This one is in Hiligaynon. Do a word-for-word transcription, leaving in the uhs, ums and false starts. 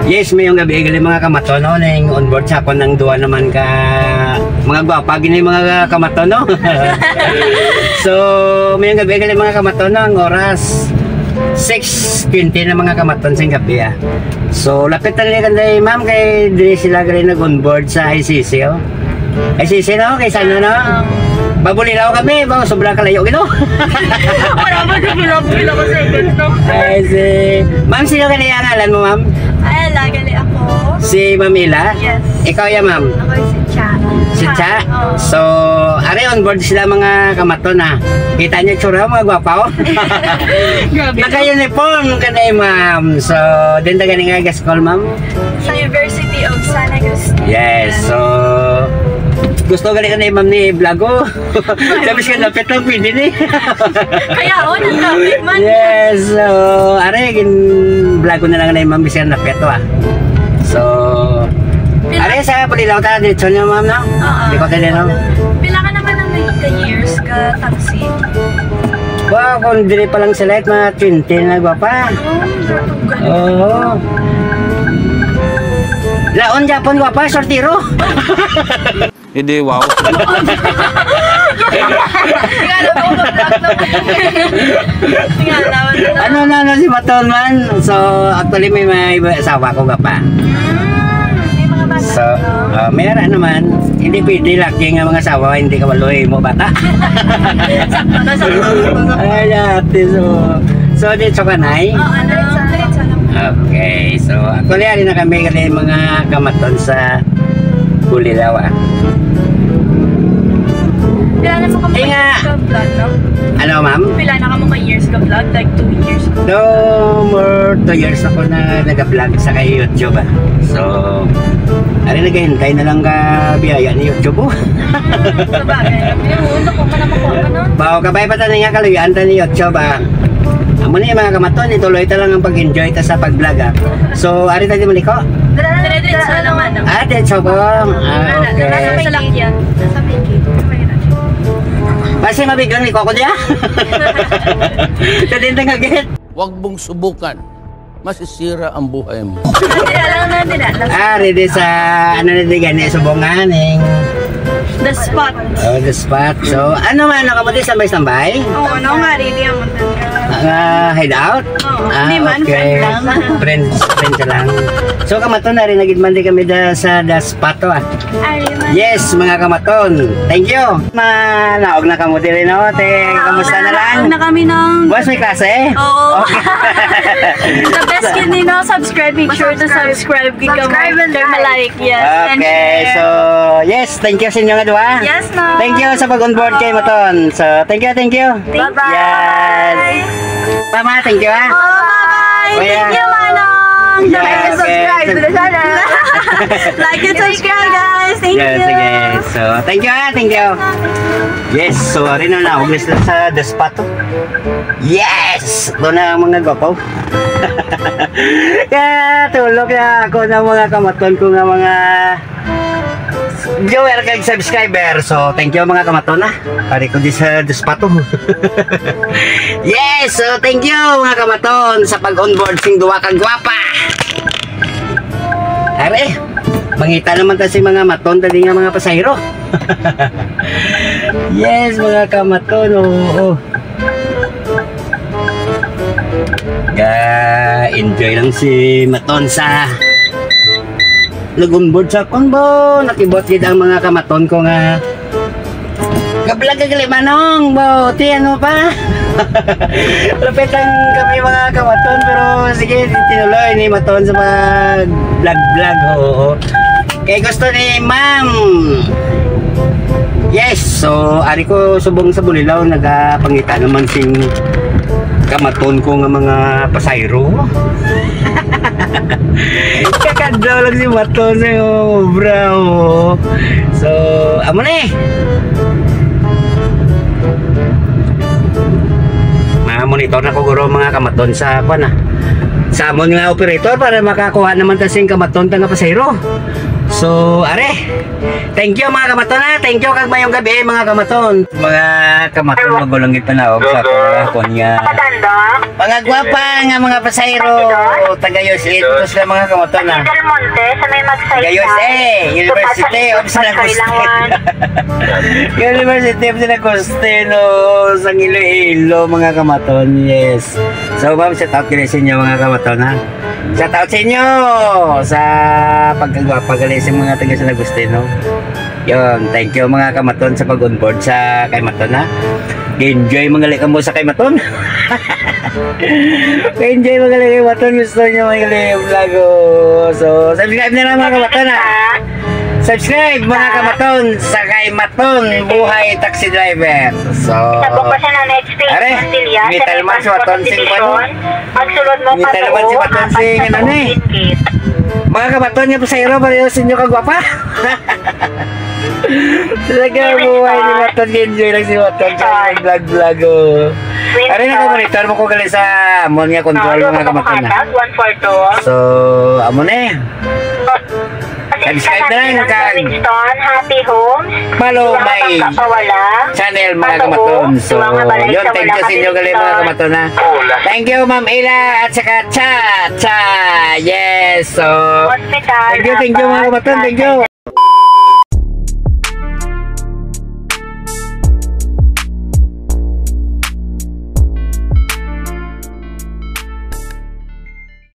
Yes, mayong gabi gali mga kamaton, no? Ning on board sa akon ang duha naman ka mga gwapa gini mga kamaton, no? So, mayong gabi gali mga kamaton, no? Ang oras six twenty na mga kamaton sing gabi, ah. So, lapit na rin kanday, ma'am, kay diri sila gali nag-on board sa I C C, oh. Ay, sisi, no? Kay sana, no? Babulilaw kami, bang sobra kalayo, gino? Wala mo, sobra, sobra ko sa event, no? Ay, si... Ma'am, sino ka na yung ngalan mo, ma'am? Ay, ala, gali ako. Si Ma'am Ila? Yes. Ikaw ya, ma'am? Ako si Cha. Si Cha? Oo. So, are on board sila mga kamaton, ha? Kita niyo tsura, mga gwapa, oh. Grabe. Naka-uniform ka na, eh, ma'am. So, din taga ni nga gas call, ma'am? Sa University of San Agustin. Yes, so, gusto gali ka na, ma'am, ni vlog ko. Sabi siya, lapit lang, pwede ni. Kaya, oh, nagkapit man. Yes, so, are, gin vlog ko na lang na, ma'am, biskan lapit to, ah. So, Pila- are, sa Bulilaw ta, diretso niyo, ma'am, no? Oo. Di ko tayo, no? Pila ka naman ang may ka-years ka taxi? Wow, kung diri pa lang sila, mga twenty na, gwapa. Oh, grabe. Oo. Laon Japon, gwapa, sortiro. Hindi, wow. Tingala ko, mag-vlog na. Tingala, wala. Ano na, ano si Maton man? So, actually, may, may asawa ko, gwapa. Mm, may mga bata So, ka, no? Ah, may ara naman, hindi pwede laki nga mga asawa, hindi ka waloy mo bata. Sakto na, sakto na. Ay, ate, so, so, di so kanay? Oo, ano, diretso, diretso lang. Okay, so, actually, ari na kami, kami mga kamaton sa Bulilaw, ah. Kailangan mo kami Eh, nga. Sa vlog, no? Ano, ma'am? Pila na ka mo ka years ka vlog? Like, two years? No, more two years ako na nag-vlog sa kay YouTube, ah. So, ari naghihintay na lang ka biyaya ni YouTube, oh. Sabagay. Yung ulo ko, pala makuha ka, no? Bao, kabay pa tani nga kaluyan ta ni YouTube, ah. Amo ni mga kamaton, ituloy ta lang ang pag-enjoy ta sa pag-vlog, ah. So, ari ta di maliko? Dire-diretso naman, no? Ah, diretso ko. Ah, Wala, okay. Nasa salakyan. Nasa may gate. May Basi mabiglang ni Coco diya. Sa dindang agit. Huwag mong subukan. Masisira ang buhay mo. Dira lang na, dira lang. Ah, ready sa, ano na di gani, subong nga ning The spot. Oh, the spot. So, ano man, ano ka mo di, tambay-tambay? Oo, no, nga, ready ang mga Ah, hideout? Oo. Ah, Hindi man, okay. Friend lang. Friends, friends lang. So, kamaton na rin, nagid man di kami da, sa the spot to, ah. Ari man. Yes, mga kamaton. Thank you. Manaog na kamo diri, no? Te, kamusta na lang? Manaog na kami ng Boss, may klase? Oo. Okay. The best yun, you know, subscribe. Make sure to Subscribe. Subscribe. Subscribe and Share, like. Like, yes, and Okay, share. So, yes, thank you sa inyo nga duha. Yes, ma'am. Thank you sa pag-onboard kay Maton. So, thank you, thank you. Thank you. Yes. Bye. Mama, thank you, ha. Oh, bye-bye. Kuya. Thank you, Manong. Yeah, Like and okay. subscribe to the channel. Like and subscribe, guys. Thank Yeah, you. Sige. So, thank you, ha. Thank you. Yes, so, ari na na. Umis na sa despato. Yes! Ito na ang mga gwapo. Kaya tulog kaya ako ng mga kamaton ko nga mga viewer kag subscriber. So, thank you mga kamaton, ah. Pare ko di sa despato. Yes! So, thank you mga kamaton sa pag-onboard sing duwa ka gwapa. Are, mangita naman ta si mga maton dali nga mga pasahero. Yes, mga kamaton, oo. Ga-enjoy lang si Maton sa nag-onboard sa akon, bo. Nakibot gid ang mga kamaton ko nga ga-vlog ka gali, Manong, bo. Ti, ano pa? Lapit lang kami, mga kamaton, pero sige, tinuloy ni Maton sa pag-vlog-vlog, oo. Kay gusto ni Ma'am. Yes, so ari ko subong sa Bulilaw, nagapangita naman sing kamaton ko nga mga pasayro. Kakadlaw lang si Maton sa iyang obra, oh. So, amo ni. Mga monitor na ko guro mga kamaton sa kwan, ah. Sa amon nga operator para makakuha naman ta sing kamaton ta nga pasayro. So, are. Thank you, mga kamaton, ha. Thank you, kag mayong gabi, mga kamaton. Mga kamaton, magulong ito na, og sa akon nga. Mga gwapa nga mga pasahero, taga U S A, ito sila, mga kamaton, ha. Del Monte, sa may Magsaysay. Taga U S A, University of San Agustin. University of San Agustin, oh, sa Iloilo, mga kamaton, yes. So, ma'am, shout out gali sa inyo, mga kamaton, ha. Shout out sa inyo sa pagkagwapa gali sa mga taga San Agustin, no? Yun, thank you, mga kamaton, sa pag-onboard sa kay Maton, ha. Enjoy mga gali kamo sa kay Maton. Enjoy mga gali kay Maton, gusto niyo mga gali vlog, oh. So, subscribe na lang, mga kamaton, ha. Subscribe, mga kamaton, sa kay Maton Buhay Taxi Driver. So, Sa Bukbasan ng H P are, Montilla, sa may metal man si Maton sing kuan, no? Pagsulod mo May pa talaman si tuo, Maton apat sing sa ano, tuo ni? Gitgit. Mga kamaton nga pasahero, pareho sa inyo kagwapa. Talaga, buhay ni Maton, enjoy lang si Maton sa Ay. Vlog-vlog, oh. Are, Winston. Nakamonitor mo ko gali sa amon nga control, Hello, mga kamaton, ah. Kabuhatan, one four two. So, amo na eh. Subscribe na lang kag Winston, Happy Homes. Follow Iwang my Kapawala. Channel, mga Patuo, kamaton. So, Iwang Balay yun, sa thank you Wala sa inyo gali, mga Winston. Kamaton, ha. Thank you, Ma'am Ila, at saka Cha Cha. Yes, so, Hospital, thank you, thank you, mga Apat, kamaton. Thank you.